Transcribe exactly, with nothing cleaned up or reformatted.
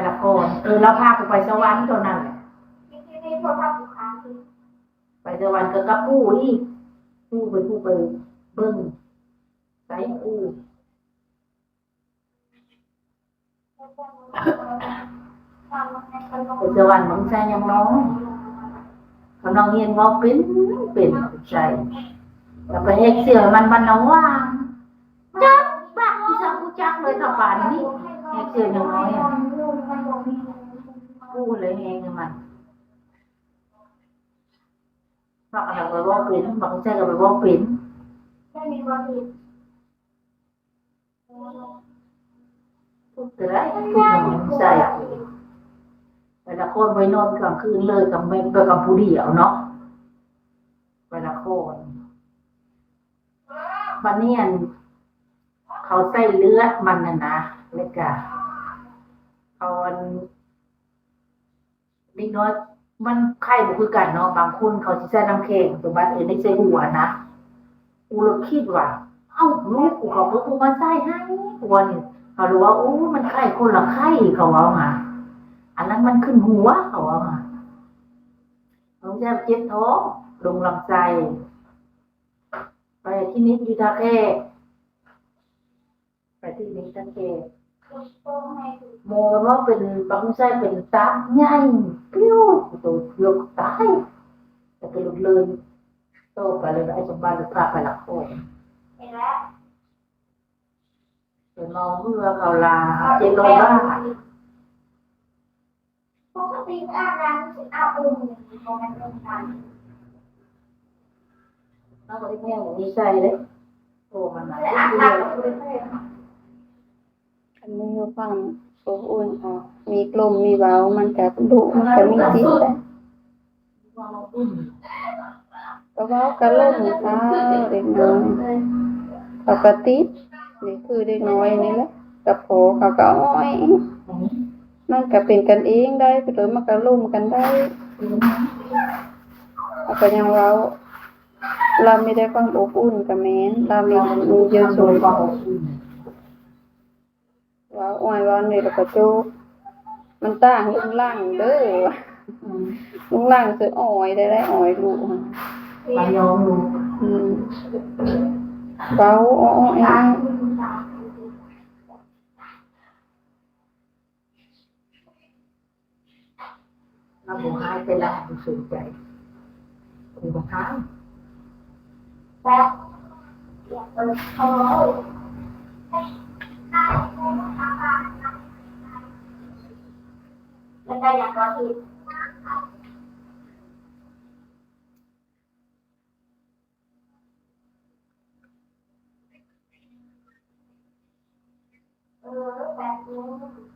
ละก่อน เออ แล้วพากูไปสวรรค์ตอนนั้นแหละ ไปสวรรค์ก็กับปู่อีก ปู่ไป ปู่ไปเบิ่ง ใส่ปู่ ไปสวรรค์บ่ใส่ยังน้อย กำลังเรียนเว้าเป็น เป็น ใส่ แล้วไปแหกเสื้อมัน มันระวัง จัก บัก กูจัก กูจักเลย ถ้าปานนี้ แหกเสื้อยังน้อยอะ กูเลยแหกให้มัน บักอะไรก็เว้าเป็น บักใส่ก็ไปเว้าเป็น พูดก็ได้ พูดยังไม่ใส่ แต่ละคนไปนอนกลางคืนเลย กับแม่นไปกับผู้เดียวเนาะ แต่ละคน บัดนี้อัน เขาใส่เลือดมันน่ะนะ แล้วก็ เขาอัน เด็กน้อย มันไข้บ่คือกันเนาะ บางคนเขาสิใส่น้ำแข็ง ตัวบัดเอ็นได้ใส่หัวนะ กูเลยคิดว่า เอ้า ลูกกูเขาก็คงมาใส่ให้ กูว่านี่ เขาเลยว่า โอ้ มันไข้คนละไข้ เขาว่าหา อันนั้นมันขึ้นหัว เขาว่าหา เขาจะเจ็บท้อง ลงลำไส้ ไปคลินิกอยู่ท่าแขก ไปคลินิกท่าแขก หมอว่าเป็น บักใส่เป็นตับใหญ่ ปิ้ว ตัวเลือกตาย แต่เป็นเลือด โตไปเลย ไอ้สมบัติพาไปละคน ไปเมาเหือเขาลา เจ็ดร้อยบาท ปกติอาบน้ำสิอาบอุ่น บ่แม่นอุ่นกัน เอาไปแพงบ่มีใส่เลย โอ้ มันหนัก แต่อาบน้ำก็บ่ได้แพง อันนี้ก็ความอบอุ่น อ๋อ มีกลมมีเว้า มันก็ดุ มันก็มีติดได้ ก็เว้ากะล่มเขาเด็กน้อย เขาก็ติด นี่คือเด็กน้อยนี่แหละ กับพ่อเขาก็อ้อย มันก็เป็นกันเองได้ ไปเลยมันก็ล่มกันได้ เขาก็ยังเว้า เรามีแต่ความอบอุ่นกับแม่น เรามี มีเยอะสุด เว้าอ้อยเว้านี่แล้วก็จุก มันต่างลุงหลังเด้อ อืม ลุงหลังคืออ้อยได้ ได้อ้อยลูก มันยอมลูก อืม เว้าอ้อยอ้อย เราบ่หายไปละ บ่สนใจ กูบ่หาย แล้วก็อยากก็คือ เออ แบบนี้